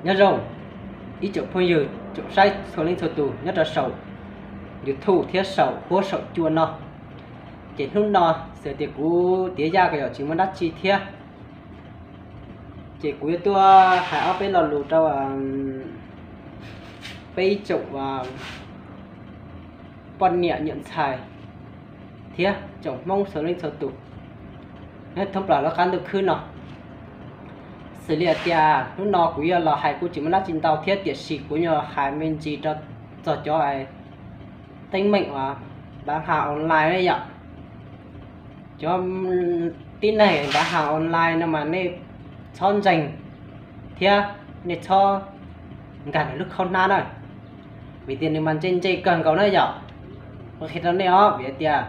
Nyob zoo ib tsoom phooj ywg tsoom saib txhua leej txhua tus nyob rau saum YouTube thiab saum huab saum cua no. Ces hnub no xws tias kuv tiav yaj ko yog tsis muaj dab tsi thiab, ces kuv yuav tuaj hais ob peb lo lus rau peb ib tsoom poj niam nyuam ntxhais thiab tsoom Hmoob txhua leej txhua tus nyob thoob plaws lub qab ntuj khwb no. Xws li hais tias hnub no kuv yuav los hais kuj tsis muaj dab tsi ntau thiab, tiam sis kuv yuav hais me ntsis rau txog cov teeb meem uas bán hàng online na yom. Cov tib neeg bán hàng online no mas nej txhob ntseeg thiab nej txhob nkag nws lub khaub hnab na, vim tias nws mas ntse ntse kawg nkaus na yom. Ua qhia rau nej os, vim tias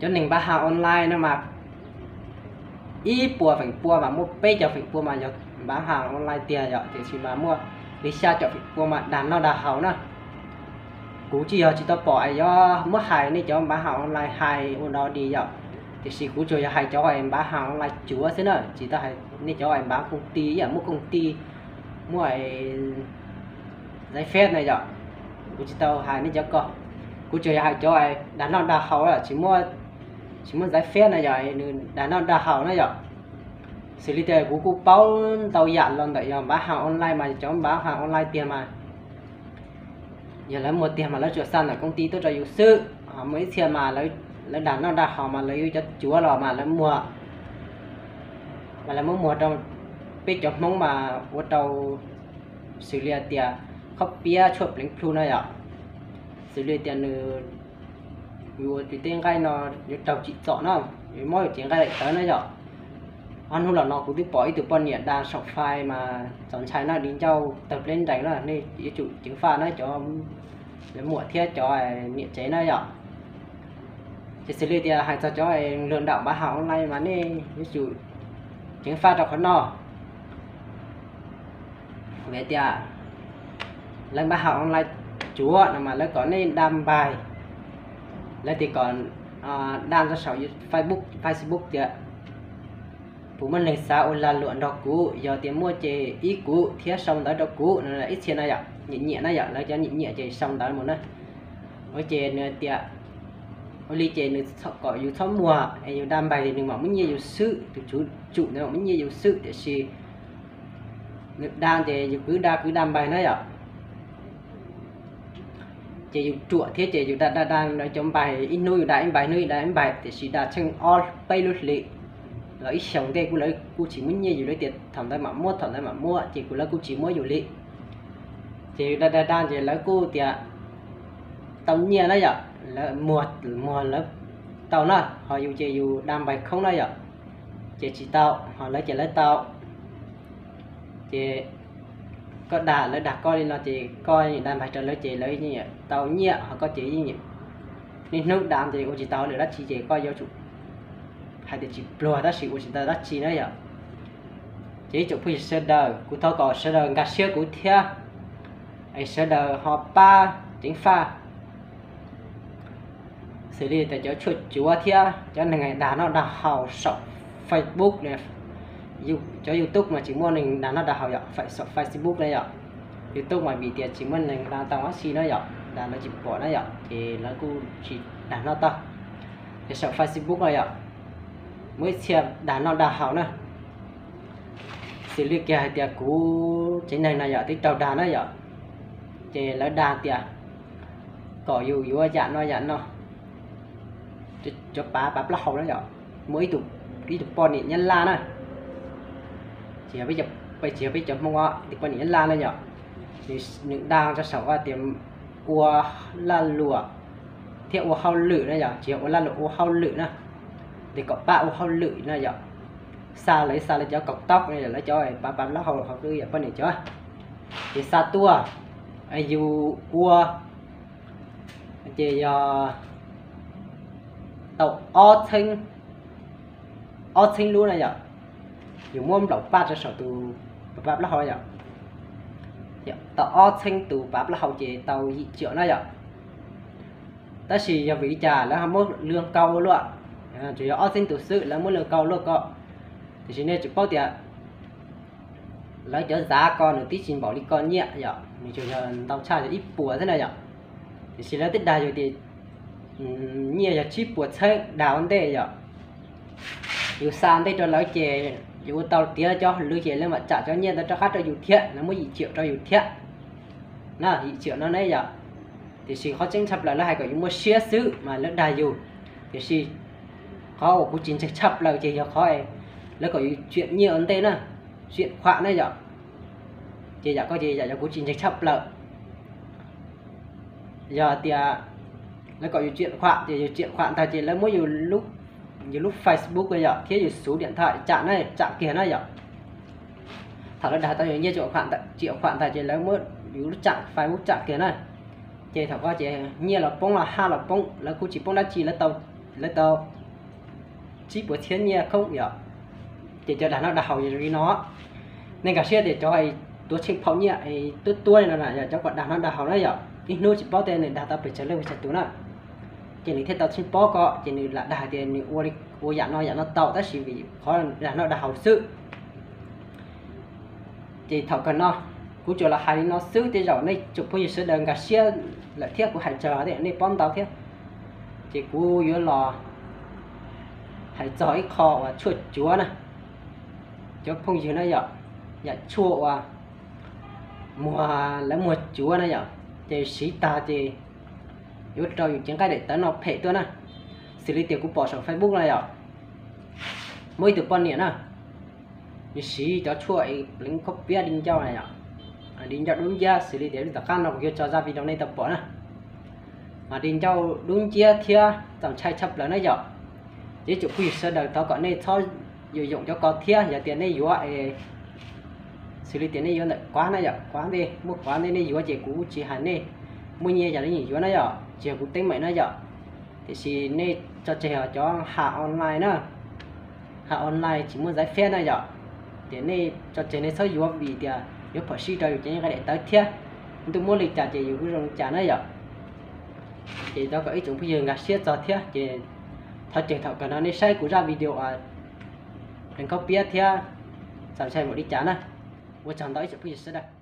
cov neeg bán hàng online no mas ib puas feem pua mas muaj peb caug feem pua mas yog bán hàng online tiag yom, tiam sis mas muaj li xya caum feem pua mas dag noj dag haus na. Kuv tsis yog tsis tau pom es yuav muab hais nej cov bán hàng online hais ua dog dig yom, tiam sis kuv tsuas yog hais cov es bán hàng online cuav xwb na, tsis tau hais nej cov es bán công ty, ib yam muaj công ty, muaj giấy phép na yom. Kuv tsis tau hais nej cov ko, kuv tsuas yog hais cov es dag noj dag haus, tsis muaj giấy phép na yom, nws dag noj dag haus na yom. Xws li tias kuv kuj paub ntau yam los ntawm yog bán hàng online mas cov bán hàng online tiag mas yog lawv muag tiag mas lawv tsuas xa ntawm công ty tuaj rau yus xwb. Muaj ib txhia mas lawv dag noj dag haus mas lawv yuav cov cuav los mas lawv muag, mas lawv muab muag rau peb cov Hmoob mas ua rau xws li hais tias khob piab tshuaj pleev plhu na yom. Xws li tias nws, yus ua tus tej nqaij no yuav raug tsim txom na, yuav mob yus cev nqaij daim tawv na yom. Ob hnub los no kuv twb pom ib tug poj niam dag saum fais mas txaus ntshai na, di ncauj tawg pleb nrees na, nej yuav tsum ceev faj na cov muam thiab cov niam tsev na yom. Ces xws li tias hais txog cov lừa đảo bán hàng online mas nej yuav tsum ceev faj rau qhov no. Vim tias lawv bán hàng online cuav no mas lawv kom nej đăng bài, lawv tias kom đăng rau saum Facebook, Facebook tias puas muaj neeg xav ua lag luam nrog kuv, yog tias muaj ces ib kuv thiab sau ntawv rau kuv no, ib txhia na yom, nyiam nyiam na yom, lawv cov nyiam nyiam ces sau ntawv mus na. Ua ces nws tias ua li ces nws kom yus txhob muag es yus đăng bài nws mam muab nyiaj yus xwb, tus tswv tsum nws mam muab nyiaj yus xwb, tiam sis nws đăng ces yus kwv đăng kwv đăng bài na yom. Ces yus ruam thiab ces yus đăng đăng đăng lawv cov bài, ib hnub yus đăng ib bài, ib hnub yus đăng ib bài, tiam sis đăng tsheej ob peb lub hlis los ib xyoos ntej kuj lawv kuj tsis muab nyiaj yus, lawv tias thaum ntawd mam muab, thaum ntawd mam muab, ces kuj lawv kuj tsis muab yus li. Ces yus đăng đăng đăng ces lawv kuj tias tau nyiaj na yom, lawv muag, muag lawv tau na, ho yus ces yus đăng bài không na yom, ces tsis tau, ho lawv ces lawv tau. Ces koj dag, lawv dag koj li no ces koj đăng bài rau lawv ces lawv tau nyiaj, ho koj ces niaj hnub đăng ces ua tsis tau lwm dab tsi ces koj yuav tsum hais tias tsis pluag tab sis ua tsis tau dab tsi na yom. Ces ib tsoom phooj ywg sawv daws, kuv thov kom sawv daws nkag siab kuv thiab, es sawv daws ho pab ceev faj. Xws li tias cov tshuaj cuav thiab cov neeg dag noj dag haus saum Facebook, cov YouTube mas tsis muaj neeg dag noj dag haus yom, saum Facebook na yom. YouTube mas vim tias tsis muaj neeg dag tau dab tsi na yom, dag lawv tsis pom na yom, ces lawv kuj tsis dag noj tau. Ces saum Facebook na yom, muaj ib txhia dag noj dag haus na. Xws li kiag hais tias kuv tsev neeg no yom twb raug dag na yom, ces lawv dag tias kom yus yuav yam no yam no, cov pav, pav plaub hau na yom. Muaj ib tug poj niam Nyab Laj na, tsis yog peb cov Hmoob os, ib tug poj niam Nyab Laj na yom, nws dag rau saum tias ua lag luam thiab ua hauj lwm na yom, tsis yog ua lag luam, ua hauj lwm na, tias kom pab ua hauj lwm na yom. Xa lawv, xa lawv cov kaum taub na yom, lawv cov pav, pav plaub hau hauv twb yog poj niam cov, ces xa tuaj, yus ua ces yog tau ob txheeb, ob txheeb lub na yom. Yus muab nplaum paj rau saum tus pav, pav plaub hau yom, tau ob txheeb tus pav plaub hau ces tau yim triệu na yom. Tab sis yog vim li cas lawv ho muab lương cao luaj, tsuas yog ob txheeb tus xwb lawv muab lương cao luaj ko. Tiam sis nej tsum paub tias lawv cov zav ko nws twb tsis npaum li ko nyiaj yom, nws tsuas yog ntau tshaj yog ib puas xwb na yom. Tiam sis lawv twb dag yus tias nyiaj yog tsib puas txheeb dag ua ntej yom. Yus xa ntej rau lawv ces yus ua tau tiav cov hauj lwm ces lawv mam tsam cov nyiaj ntawd rov qab rau yus thiab, lawv muab yim tsiam rau yus thiab na, yim tsiam no ne yom. Tiam sis qhov tseeb tshaj plaws lawv hais kom yus muaj siab xwb mas lawv dag yus. Tiam sis qhov uas kuv tsis ntseeg tshaj plaws ces yog qhov lawv kom yus tsiam nyiaj ua ntej na, tsiam khuam na yom. Ces yam ko ces yam yog kuv tsis ntseeg tshaj plaws. Yog tias lawv kom yus tsiam khuam ces yus tsiam khuam ntag ces lawv muab yus lub Facebook yom thiab yus xuv diam tham tsam na, tsam kiag na yom. Thaum lawv dag tau yus nyiaj tsiam khuam ntag ces lawv muab yus lub tsam Facebook tsam kiag na. Ces thaum ko ces nyiaj los poob, haj los poob, lawv kuj tsis poob dab tsi, lawv tau tsib puas txhiab nyiaj khoob yom. Ces cov dag noj dag haus yog li no. Nej nkag siab tias cov tuav tsheej phau nyiaj tuab tuab li no na yog cov kom dag noj dag haus na yom, ib hnub tsis paub tias nws dag tau pes tsawg leej pes tsawg tus na. Ces nws thiaj tau tsheej pob ko ces nws lam dag hais tias nws ua yam no yam no tau tab sis vim qhov dag noj dag haus xwb. Ces thaum kawg no kuv tsuas los hais li no xwb, tej zaum nej tsoom phooj ywg sawv daws nkag siab lawm thiab kuv hais tsawg los tej zaum nej paub ntau thiab. Ces kuv yuav los hais txog ib qho uas tshuaj cuav na, cov phooj ywg na yom, yam tshuaj uas muag lawv muag cuav na yom, ces siv tag ces yuav rau yus cev nqaij daim tawv no phem tuaj na. Xws li tias kuv pom saum Facebook na yom, muaj ib tug poj niam na, nws siv cov tshuaj pleev khaub piab di ncauj na yom, di ncauj dub nciab xws li tias lub tom qab no kuv yuav tso zaj video nej tau pom na. Mas di ncauj dub nciab thiab txaus ntshai tshaj plaws na yom. Ces ib tsoom phooj ywg sawv daws thov kom nej txhob yuav yoom cov ko thiab, yog tias nej yuav es xws li tias nej yuav ntawm quav na yom, quav ntej, muaj quav ntej nej yuav ces kuv tsis hais nej muaj nyiaj yam li yeej yuav na yom, tsis yog kuv teeb meem na yom. Tiam sis nej tso tseg cov ham online na, ham online tsis muaj giấy phép na yom. Ces nej tso tseg nej txhob yuav vim tias yuav phom sij rau yus cev nqaij daim tawv thiab, ntuj muab li cas ces yus kuj zoo li cas na yom. Ces thov kom ib tsoom phooj ywg nkag siab txog thiab ces thov ceg thaum kawg no nej saib kuv zaj video pleev khaub piab thiab txaus ntshai npaum li cas na. Ua tsaug ntau ib tsoom phooj ywg sawv daws.